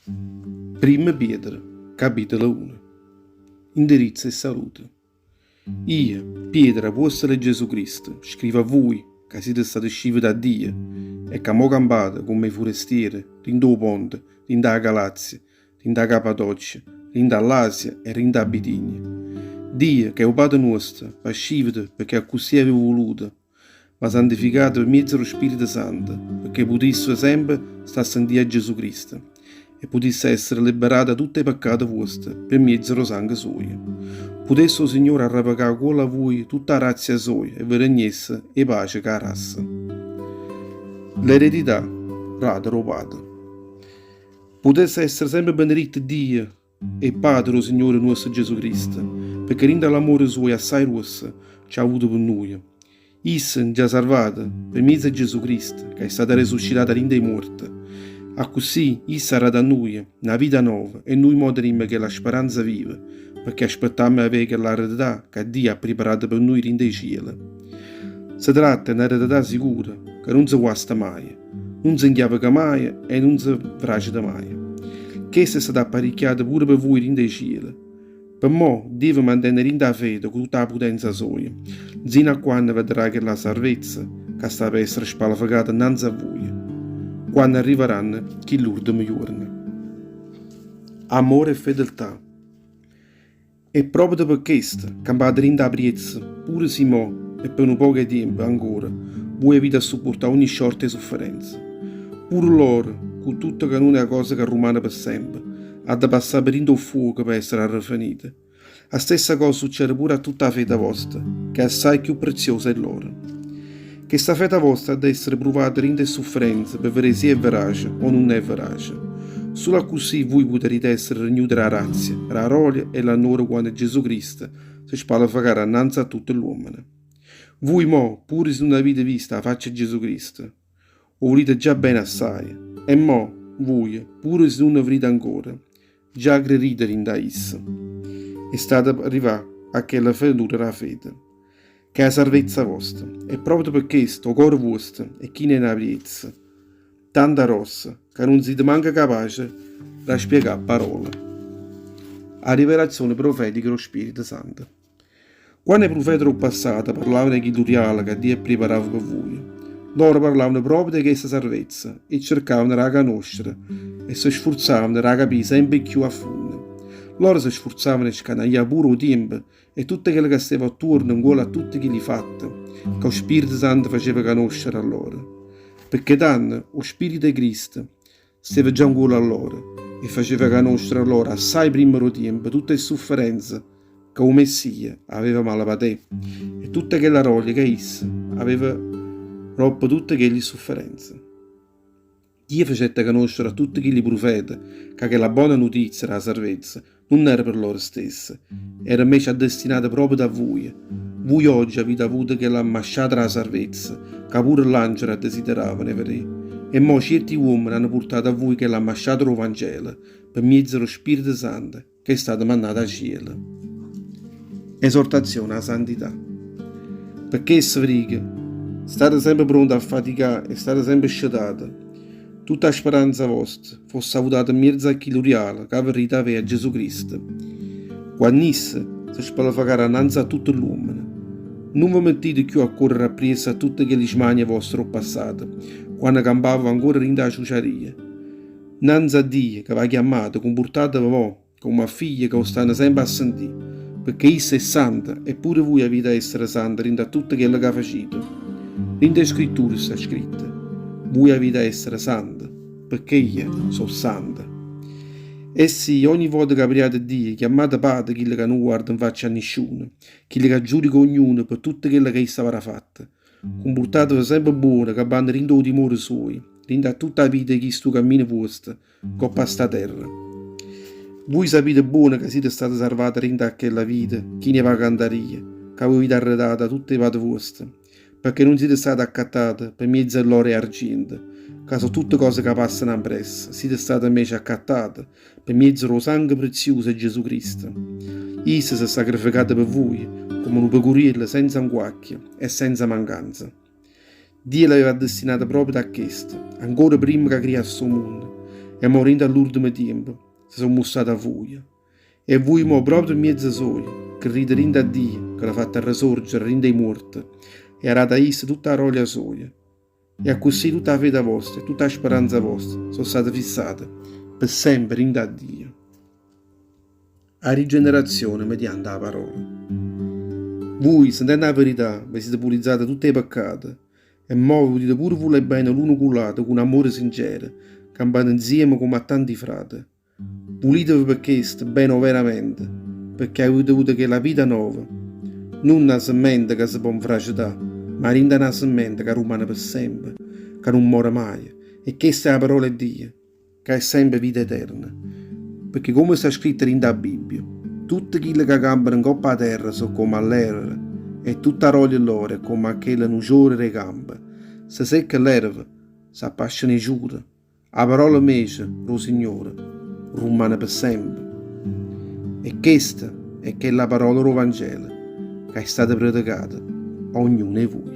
Primmo Pietro, capitolo uno. Indirizzo e salute. Io, Pietro, apuostolo 'e Gesù Cristo, scrivo a vui ca site state scivete 'a Dio e ca mo campate comm' 'e furestiere dint' 'o Ponto, dint' 'a Galazia, dint' 'a Cappadocia, dint' 'a ll'Asia e dint' 'a Bitinia. Dio, ch'è 'o Pate nuosto, v'ha scivete pecché accussì aveva vuluto, V'ha santificato pe miezo d' 'o Spirito Santo, pecché putisse sempe sta a sentì a Gesù Cristo e putisse essere liberato 'a tutt' 'e peccate vuoste pe miezo d' 'o sangue suojo. Putesse 'o Signore arrevecà 'ncuollo a vuje tutta 'a grazia soja e ve regnesse 'e pace cu 'a rassa. L'eredità data d' 'o Pate. Putesse essere sempe beneritto Dio e Pate d' 'o Signore nuosto Gesù Cristo, pecché dint' 'a l'ammore suojo assaje gruosso c'ha avuto pe nuje. Isso nce ha sarvato pe miezo 'e Gesù Cristo, ca è stato resuscitato 'a dint' 'e muorte. Accussì isso ha dato a nuje na vita nova e nuje mo tenimmo chella speranza viva, pecché aspettammo 'e avé chella eredità ca Dio ha priparato pe nuje dint' 'e ciele. Se tratta 'e n'eredità sicura, ca nun se guasta maje. Nun se 'nchiaveca maje e nun se fraceta maje. Chesta è stata apparicchiata pure pe vuje dint' 'e ciele. Pe mo Dio ve mantene dint' 'a fede cu tutta 'a putenza soja, nzino a quanno ve darà chella sarvezza ca sta pe essere spalefecata 'nnanze a vuje, quanno arrivaranno chill'urdeme juorne. Amore e fedeltà. E proprio pe chesto campate dint' 'a priezza, pure si mo, e pe nu poco 'e tiempo ancora, vuje avite a suppurtà ogni sciorta 'e sufferenza. Pure l'oro, cu tutto ca nun è 'a cosa ca rummane pe sempe, ha da passà pe dint' 'o ffuoco pe essere arrefenito. A stessa cosa succede pure a tutta 'a fede vosta, ch'è assaje cchiù preziosa 'e ll'oro. Chesta fede vosta ha da essere pruvata dint' 'e sufferenze pe vedé si è verace o nun è verace. Sulo accussì vuje putarite essere regnute d' 'a grazia, d' 'a rolia e l'annore quanno Gesù Cristo se spalefecarà annanze a tutte ll'uommene. Vuje mo, pure si nun avite visto 'a faccia 'e Gesù Cristo, 'o vulite già bene assaje. E mo, vuje, pure si nun 'o vedite ancora, Già crerite dint' 'a isso. E state p'arrivà a chella fenura d' 'a fede, ch'è 'a sarvezza vosta, e proprio pe chesto 'o core vuosto è chino 'e na priezza tanta grossa ca nun site manco capace d' 'a spiegà a parole. A rivelazione profetica d' 'o Spirito Santo. Quanno 'e prufete d' 'o ppassato parlavano 'e chillu rialo ca Dio appriparava pe vuje, loro parlavano proprio 'e chesta sarvezza e cercavano d' 'a canoscere e se sfurzavano d' 'a capì sempe cchiù a funno. Loro se sfurzavano 'e scanaglià pure 'o tiempo e tutto chello ca steva attuorno 'ncuollo a tutte chilli fatte ca 'o Spirito Santo faceva canoscere a loro, pecché tanno 'o Spirito 'e Cristo Steva già 'ncuollo a lloro e faceva canoscere a lloro assai primma d' 'o tiempo tutte 'e sufferenze ca 'o Messia aveva malapatè e tutta chella roglia ca isso aveva roppo tutte chelli sufferenze. Dio facette canoscere a tutte chilli prufete ca chella bona nutizia d' 'a sarvezza Nun era per loro stesse, era 'mmece addestinata proprio a vuje. Vuje oggi avite avuto chella 'mmasciata d' 'a sarvezza, ca pure ll'angele addesideravano 'e vedé. E mo cierti uommene hanno purtato a vuje chella 'mmasciata d' 'o Vangelo, pe mmiezzo d' 'o Spirito Santo ca è stato mannato 'a cielo. Esortazione 'a santità. Pe chesto ve dico, state sempe pronte a faticà e state sempe scetate. Tutta 'a speranza vosta fosse avutata 'mmierzo a chillu rialo ca avarrite avé 'a Gesù Cristo, quann'isso se spalefecarà annanze a tutte ll'uommene. Nun ve mettite cchiù a correre appriesso a tutte chelli smanie voste d' 'o ppassato, quanno campaveve ancora dint' 'a ciuciaria. Nnanze a Dio, ca v'ha chiammato, cumpurtateve mo comm' a figlie ca 'o stanno sempe a sentì, pecché isso è santo e pure vuje avite 'a essere sante dint' a tutto chello ca facite. Dint' 'e Scritture sta scritto, Vuje avite 'a essere sante, pecché io so' santo. E si, ogni vota ca priate Dio, chiammate Pate chillo ca nun guarda 'nfaccia a nisciuno, chillo ca giudica ognuno pe tutto chello ca isso avrà fatto, cumpurtateve sempe buono campanno dint' 'o timore suojo, dint' a tutta 'a vita 'e chistu cammino vuosto, 'ncopp' a sta terra. Vui sapite buono ca site state sarvate dint' a chella vita china 'e vacantaria ca v'avite arredata 'a tutt' 'e pate vuoste, pecché nun site state accattate pe miezo 'e ll'oro e argiento, ca so' tutte cose ca passano ampressa, site state 'mmece accattate pe miezo d' 'o sangue preziuso 'e Gesù Cristo. Isso s'è sacrificato pe vuje, comme nu pecuriello senza 'nquacchia e senza mancanza. Dio l'aveva destinata proprio a chesto, ancora primma ca criasse 'o munno. E mo dint' 'all'urdemo tiempo se so' mustrate a vuje. E vuje mo proprio pe mezzo soje crerite dint' 'a Dio ca l'ha fatto arresorgere 'a dint' 'e muorte e ha dato a isso tutta 'a grolia soja. E accussì tutta 'a fede vosta e tutta 'a speranza vosta so' state fissate pe sempe dint' 'a Dio. 'A rigenerazione mediante 'a parola. Vui, sentenno 'a verità, ve site pulizzate tutt' 'e peccate e mo ve putite pure vulè bene l'uno cu l'ato cu n'ammore sincero, campanno nzieme comme a tanti frate. Vuliteve pe chesto bene overamente, pecché avite avuto chella vita nova, nun na semmente ca se po' nfracetà, ma dint' 'a na semmente ca rummane pe sempe, ca nun more maje, e chesta è 'a parola 'e Dio, ca è sempe vita eterna. Pecché comme sta scritto dint' 'a Bibbia, Tutte chille ca campano ncopp' 'a terra so' comme a ll'erva, e tutta 'a rolia lloro è comme a chella 'e nu ciore d' 'e campe. Se secca ll'erva, s'appasciano 'e ciure. 'A parola 'mmece d' 'o Signore rummane pe sempe. E chesta è chella parola d' 'o Vangelo ca è stata predecata a ognuno 'e vuje.